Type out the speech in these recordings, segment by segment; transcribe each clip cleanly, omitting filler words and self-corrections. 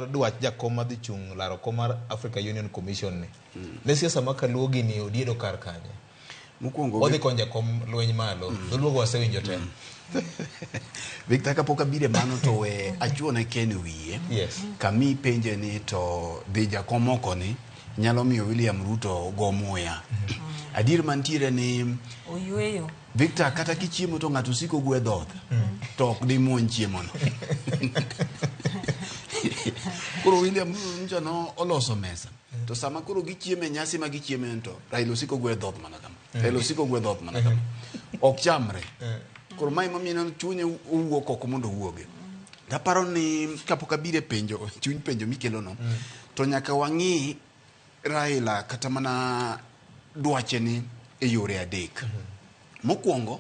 Dwach jakom madhi chung' laro kom mar Africa Union Commission ni. Ne siasa ma kaluo gini odiedo kar kanye? Mokwongo Odhi konyo jakom lweny malo. Dholuogo wasewinjo te. Victor, kapok abiro e mano to we achuone Ken wiye. Yes. Kami penje ni to dhi jakom oko ni nyalo miyo William Ruto go muya. Adier mantiere ni Oyweyo. Victor, kata kichiemo to ng'ato siko gwe dhoth to ok dimuony chiemono. Koro William Ruto nyocha no oloso mesa to sama koro gichiemo e nyasi ma gichieme to Raila osiko gwe dhoth mana kama. Raila osiko gwe dhoth mana kama. Ok chamre. Koro mae momiyo ineno chunye owuok oko mondo owuogi. Taparo ni kapok abiro e penjo, chuny penjo mikelono, to nyaka wang'i Raila kata mana dwache ni e yore adek. Mokwongo,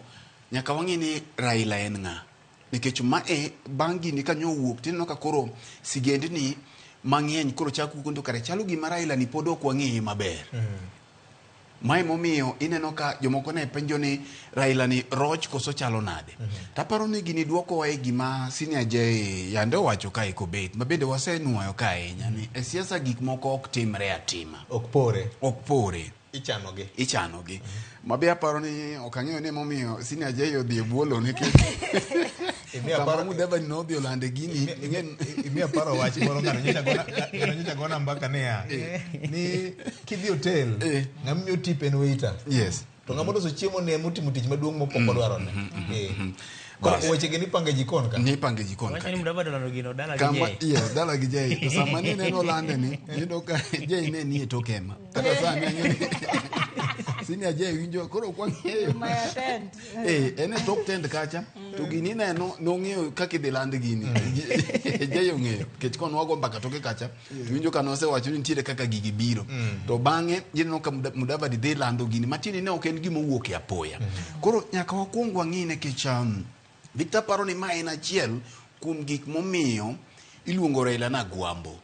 nyaka wang'i ni Raila en ng'a. Nikech mae bang' gini kanyo owuok tineno ka koro sigendni mang'eny koro chako wuok to kare chalo gima Raila ni pod ok wang'eye maber. Mae momiyo ineno ka jomoko ne penjo ni Raila ni roch koso chalo nade. Taparo ni gini dwokowa e gima Senior J yande owacho kae kobet ma bende wasenuoyo ka ahinya ni e siasa gik moko ok timre atima. Ok pore. Ok pore. Ichanogi. Ichanogi. Ma be aparo ni ok ang'eyo ni emomiyo Senior J odhi e bwo nikech Imiyo kama aparo- Mudavadi nodhi olande gini Imiyo paro wach moro ng'ano nyocha gona mbaka niya ni kidhi hotel ng'ama miyo tip en waiter. Yes. To ng'ama oloso chiemo ne emotimo tich maduong' mopok odwarone. Koro Bas. weche gi nipango e jikon ka. Nipango e jikon Wacho ka. ni Mudavadi olando gino dala gi Kama, Jay. yes, dala gi Jay. To sama ni neno lande ni, iyudo ka Jay ne nie tok hema. Kata sani ang'e ni Senior Jay winjo, koro ok wang'eyo. My tent. Eh, en e tok tent kacha. To gini ineno, nong'eyo kaka idhi land gini. Jay ong'eyo. Nikech kon wago mbaka toke kacha, to winjo ka nosewacho ni nitiere kaka gigi biro. To bang'e, ineno ka Mudavadi dhi lando gini. Matiende ni ne ok en gima owuok e apoya. Koro nyaka wakwong wang'i nikech Victor paro ni ma en achiel kuom gik momiyo iluongo Raila ni Agwambo.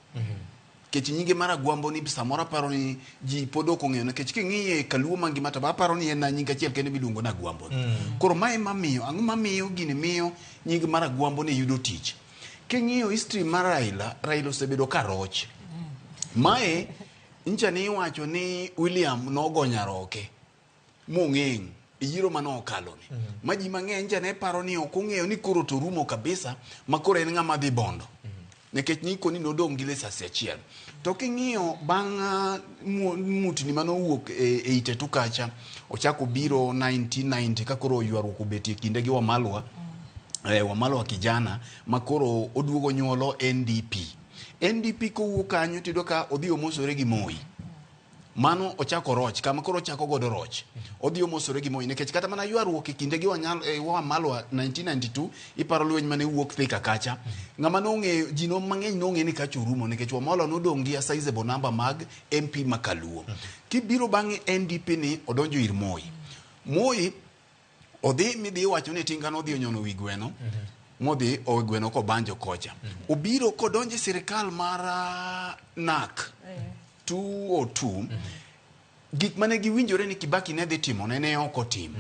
Nikech nyinge mar Agwambo ni samoro aparo ni ji pod ok ong'eyo nikech king'iye kaluo mangima to aparo ni en nying achiel kende miluongo ni Agwambo. Koro mae mamiyo, ang'o mamiyo gini miyo nying mar Agwambo ni yudo tich? King'iyo history mar Raila, Raila osebedo ka roch. Mae ncha ni iwacho ni William nogo nyaroke mong'eng' e yiero mane okalo ni. Ma ji mang'eny ncha ne paro ni ok ong'eyo ni koro to rumo kabisa ma koro en ng'ama dhi bondo. Nikech nikoni nodong' gi lisasi achiel. To king'iyo bang' mutni mane owuok e Itetu kacha, ochako biro 1990 ka koro ywaruok obetie kinde gi Wamalwa, Wamalwa kijana ma koro oduogo nyuolo NDP. NDP kowuok kanyo tiyudo ka odhi omosore gi Moi. Mano ochako roch, kama koro ochako godo roch. Odhi omosore gi Moi nikech kata mana ywaruok e kinde gi Wamalwa 1992 iparo lweny mane wuok Thika kacha. Ng'ama nong'eyo, ji no mang'eny nong'e ni kacha orumo nikech Wamalwa nodong' gi a sizable number mag MP ma Kaluo. Kibiro bang'e NDP ni odonjo ir Moi. Moi odhi midhi iwacho ni tinga nodhi onyono wi gweno modhi owe gweno kobanjo kocha. Obiro kodonjo e sirikal mar NAC 202 gik mane giwinjore ni Kibaki ne dhi timo ne ok otimo.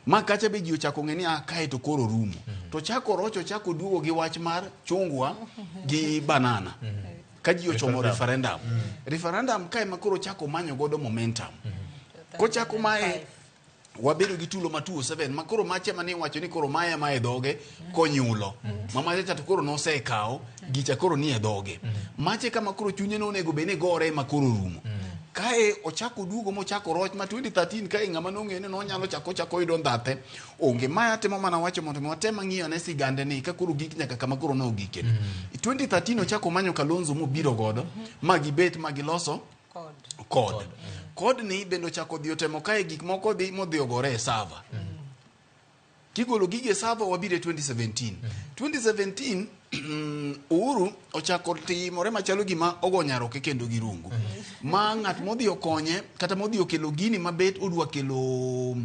Ma kacha be ji ochako ng'e ni ah, kae to koro rumo. To chako rocho chako duogo gi wach mar chungwa gi banana. Ka ji ochomo referendum. Referendum kae ma koro chako manyo godo momentum. Kochako mae wabedo gi tulo ma 207 ma koro mache mane iwacho ni koro maye ma e dhoge konyulo. Ma mache cha to koro nosekawo gicha koro ni e dhoge. Mache kama koro chunye nonego bed ni gore ma koro rumo. Kae ochako duogo mochako roch ma 2013 kae ng'ama nong'eyo ni nonyalo chako chako yudo ndhathe onge. Mae atemo mana wacho mondo mi watem ang'iyo ane sigande ni ka koro gik nyaka kama koro nogike. 2013 ochako manyo Kalonzo mobiro godo ma gibet ma giloso kod. Kod ni bende ochako dhi otemo kae gik moko dhi modhi ogore e server. Kigolo gigi e server wabiro e 2017. 2017 Uhuru ochako timore machalo gima ogo nyaroke kendo gi rungu. Ma ng'at modhi okonye kata modhi okelo gini mabet odwa kelo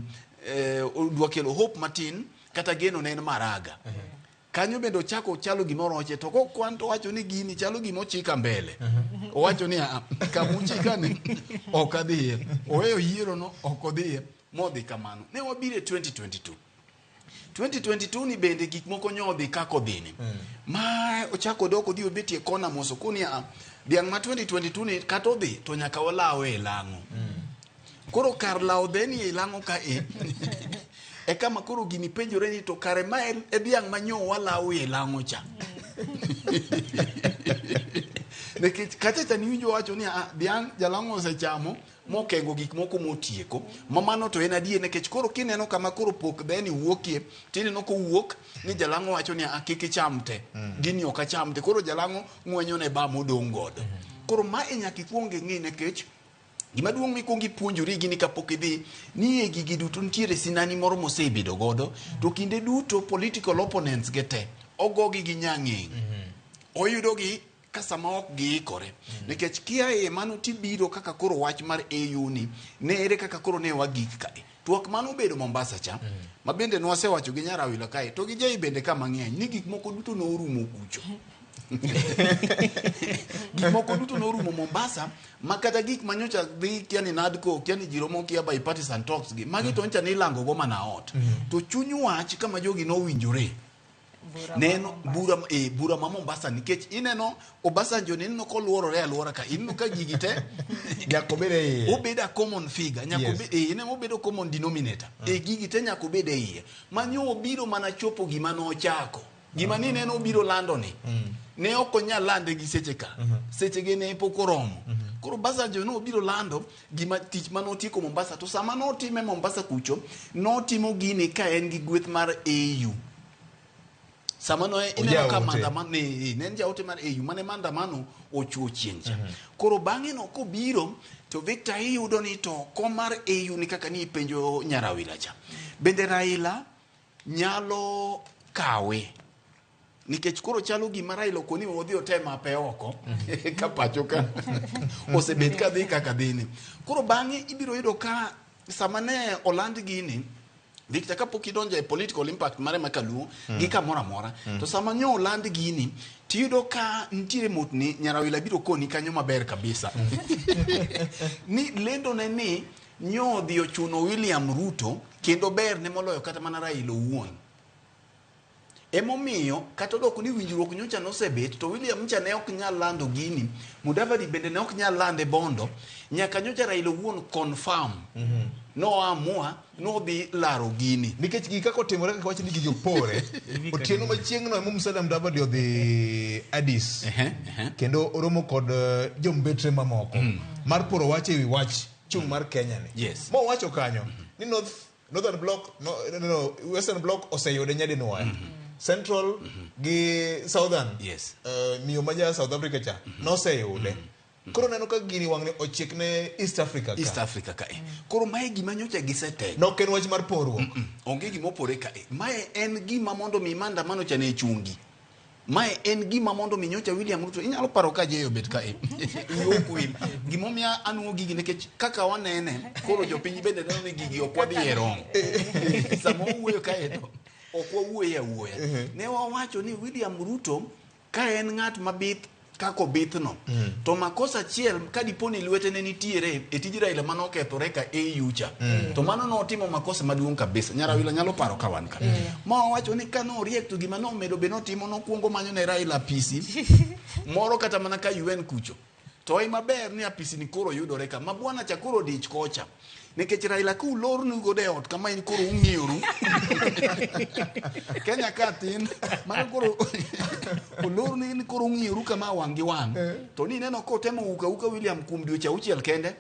odwa kelo hope matin kata geno ne en Maraga. Kanyo bende ochako chalo gima oroche to kokwan to owacho ni gini chalo gima ochika mbele. Owacho ni a kamuchika ni ok adhiye. Oweyo yiero no ok odhiye modhi kamano. Ne wabiro e 2022. 2022 ni bende gik moko nyo odhi kaka odhini. Ma ochako dok odhi obetie kona mos okoni a dhiang' ma 2022 ni kata odhi to nyaka walawe e lang'o. Koro kar lawo dheni e lang'o ka e e kama koro gini penjore ni to kare ma e dhiang' ma nyo walawo e lang'o cha. Nikech kacha cha niwinjo wacho ni ah, dhiang' jalang'o osechamo mokengo gik moko motieko. Ma mano to en adier nikech koro kineno kama koro pok dheni wuokie tineno kowuok ni jalang'o wacho ni ah, kik icham te. Gini ok acham te. Koro jalang'o ng'wenyo ne ba modong' godo. Koro mae nyaka ikuong ing'i nikech gima duong' mikwongo ipuonjori gini kapok idhi ni e gigi duto nitiere sinani moro mosebedo godo to kinde duto political opponents ge te ogogi gi nyang'eng' oyudogi ka sama ok giikore nikech kia e mano tibiro kaka koro wach mar AU ni ne ere kaka koro ne wagik kae twak mano obedo Mombasa cha ma bende nwasewacho gi Nyarawila kae to gi Jai bende ka mang'eny ni gik moko duto norumo kucho. Gik moko duto norumo Mombasa ma kata gik manyocha dhi kia ni NADCO kia ni ji romo kia bipartisan talks gi magi to nyocha nilango go mana ot to chuny wach kama jogi nowinjore. Bura ma Neno Mombasa. bura ma Mombasa nikech ineno Obasanjo ni ineno koluorore alwora ka ineno ka gigi te Nyaka obed e iye. Obedo a common figure nyaka obed ineno obedo common denominator e gigi te nyaka obed e iye manyo obiro mana chopo gima nochako gima ni neno obiro lando ni ne ok onyal lande gi seche ka seche ge ne pok oromo. Koro Obasanjo ne obiro lando gima tich mane otieko Mombasa to sama notime Mombasa kucho notimo gini ka en gi gweth mar AU sama no ineno ka Ojaote. maandamano ne en jaote mar AU mane maandamano ochuo chieng' cha. Koro bang'e no kobiro to Victor iyudo ni to kom mar AU ni kaka ni ipenjo Nyarawila cha. Bende Raila nyalo kawe nikech koro chalo gima Raila okoni odhi otem ape oko ka pacho ka osebet ka dhi kaka dhini. Koro bang'e ibiro yudo ka sama ne oland gini Victor kapok idonjo e political impact mare ma kaluo gi kamoro amora to sama nyo oland gini tiyudo ka nitiere mutni Nyarawila biro koni kanyo maber kabisa ni lendo ne ni nyo odhi ochuno William Ruto kendo ber ne moloyo kata mana Raila owuon. Emomiyo kata odok ni winjruok nyocha nosebet to William ncha ne ok nyal lando gini, Mudavadi bende ne ok nyal lande bondo, nyaka nyocha Raila owuon confirm. Noamua nodhi laro gini. Nikech gigi kaka otimore kaka wach ni gigi opore. Otieno machieng'no ema Musalia Mudavadi odhi Addis. Kendo oromo kod jombetre mamoko mar poro wach ewi wach chung' mar Kenya ni. Mowacho kanyo ni Northern Bloc no, no, no, Western Bloc oseyude nyadinwoya. Central gi Southern miyo ma ja South Africa cha noseyude. Koro neno ka gini wang'ni ochik ne East Africa ka. East Africa kae. Koro mae gima nyocha gisetego. Nok en wach mar poruok. Onge gima opore kae. Mae en gima mondo mi maandamano cha ne chungi. Mae en gima mondo mi nyocha William Ruto inyalo paro ka Jay obet kae. Iok wil. Gimomiyo anuo gigi nikech kaka wanene koro jopiny bende neno ni gigi ok wadhi e romo. Sama wawuoyo kae to ok wawuoye awuoya. Ne wawacho ni William Ruto ka en ng'at mabith kaka obithno to makosa achiel ka dipo ni lwete ne nitiere e tij Raila mane okethore ka AU cha to mano notimo makosa maduong' kabisa. Nyarawila nyalo paro ka wan ka ma wawacho ni ka noriek to gima nomedo be notimo nokwongo manyo ne Raila apisi moro kata mana ka UN kucho to ema ber ni apisi ni koro yudore ka ma bwana cha koro dich kocha nikech Raila ka ulornu godo e ot kama in koro ung'iyoru Kenya ka tin mano koro olornu ni koro ung'iyoru kama wang' gi wang' to ni neno kotemo uka uka William kuom dweche auchiel kende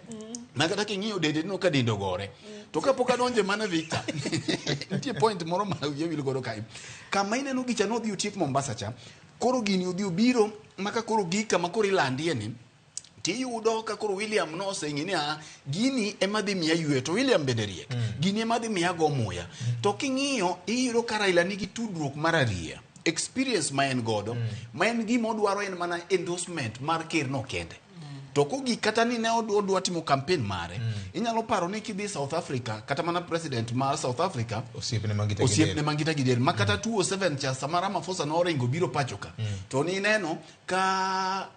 ma kata king'iyo dende ineno ka dende ogore to kapok adonje mana Victor nitie point moro ma wiya wil godo kae kama ineno gicha nodhi otiek Mombasa cha koro gini odhi obiro maka koro gik kama koro ilandie ni tiyudo ka koro William noseng'e ni gini ema dhi miya yweyo to William bende riek gini ema dhi miya go muya to king'iyo iyudo ka Raila nigi tudruok mar ariya experience ma en godo ma en gima odwaro en mana endorsement mar ker no kende to kogik kata ni ne odwa timo campaign mare inyalo paro ni kidhi South Africa kata mana president mar South Africa Osiepne mangita gi osiepne del. mangita gi del ma kata 207 cha sama Ramaphosa noringo biro pacho ka to nineno ka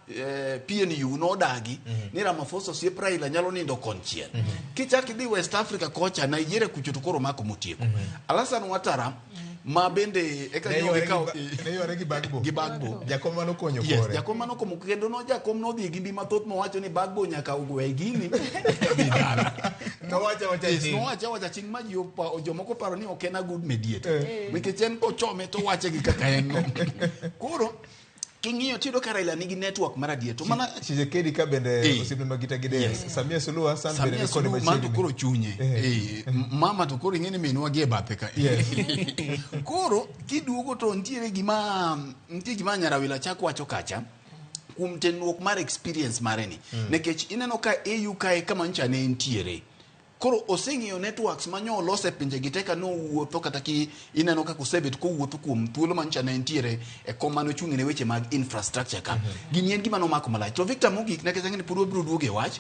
PNU nodagi ni Ramaphosa osiep Raila nyalo nindo konchiel kichak idhi West Africa kocha Nigeria kucho to koro mako motieko Alassane Ouattara Ma bende eka Ne nyo yware gi gikawo ne yware gi Bagbo. Gi Bagbo. Jakom manokonyo Yes, kore. jakom manokomo kendo no jakom nodhi gi mbi mathoth mowacho ni Bagbo nyaka ogwe gini dhi dala. Nowacho awacha Yes, ching. nowacho awacha ching ma ji jomoko paro ni ok en a good mediator. Eh. Nikech en kochome to owache gi kaka en no. Koro king'iyo tiyudo ka Raila nigi network mar adier. To mana Tshisekedi ka bende Eh. osiepne ma Gita Gidel. Yes. Samia Suluhu Hassan bende Samia ni kode Suluhu man to machiegni. koro chunye. Eh. Eh, mama to koro ing'e ni minwa gi e bathe ka. Yes. Koro kiduogo to nitiere gima nitie gima Nyarawila chak wacho kacha kuom tenruok mar experience mare ni. Nikech ineno ka AU kae kama nyocha ne entiere. Koro oseng'iyo networks ma nyo olos e pinje gi te ka nowuotho kata ki ineno kaka osebet kowuotho kuom thuolo ma nyocha ne entiere e kom mane ochung' ne weche mag infrastructure ka. Gini en gima nomako malach. To Victor mogik nikech ang'e ni pod wabiro duogo e wach.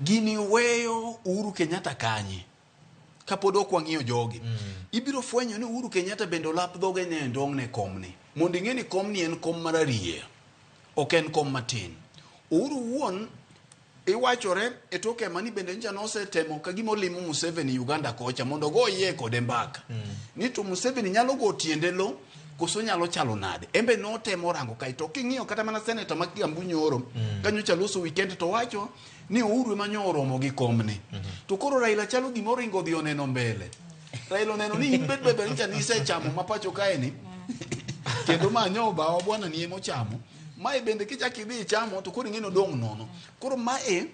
Gini weyo Uhuru Kenyatta kanye? Kapod ok wang'iyo jogi. Ibiro fwenyo ni Uhuru Kenyatta bende olap dhoge ne ndong' ne komni. Mondo ing'e ni komni en kom mararieya. Ok en kom matin. Uhuru wuon iwachore e tok ema ni bende nyocha nosetemo ka gima olimo Museveni Uganda kocha mondo ogo iye kode mbaka. Ni to Museveni nyalo go tiende lo koso nyalo chalo nade. Embe notemo rango kae to king'iyo kata mana seneta ma Kiambu nyoro ka nyocha loso weekend to wacho ni Uhuru ema nyo oromo gi komni. To koro Raila chalo gima oringo odhi oneno mbele. Raila oneno ni in bed bebe nyocha nisechamo ma pacho kae ni kendo ma nyo bawa bwana ni ema ochamo. Mae bende kichak idhi ichamo to koro ing'e ni odong' nono. Koro mae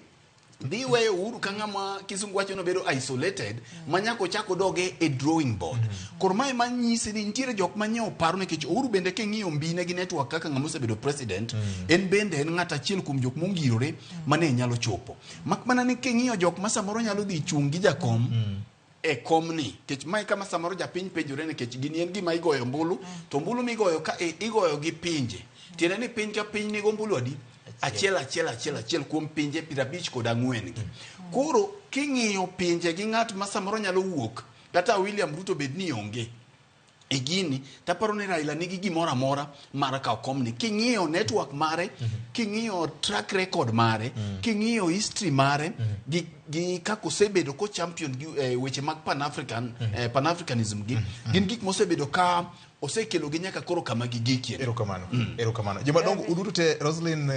dhi weyo Uhuru ka ng'ama kisungu wacho ni obedo isolated ma nyaka ochak odoge e drawing board. Koro mae manyisi ni nitiere jok ma nyo paro nikech Uhuru bende king'iyo mbine gi network kaka ng'ama osebedo president en bende en ng'at achiel kuom jok mongirore mane nyalo chopo. Mak mana ni king'iyo jok ma samoro nyalo dhi chung' gi jakom e komni nikech mae kama samoro japiny penjore nikech gini en gima igoyo ombulu to ombulu migoyo ka e, igoyo gi pinje tiende ni piny ka piny nigo ombulu adi achiel achiel achiel achiel kuom pinje 54 gi koro king'iyo pinje gi ng'at ma samoro nyalo wuok kata William Ruto bed ni onge e gini taparo ni Raila nigi gimoro amora mar kawo komni king'iyo network mare king'iyo track record mare king'iyo history mare gi, gi kaka osebedo ko champion gi weche mag pan African pan-Africanism gi gin gik mosebedo ka osekelo gi nyaka koro kama gigikie Erokamano. Erokamano. Jomadongo uduto te Roslyn.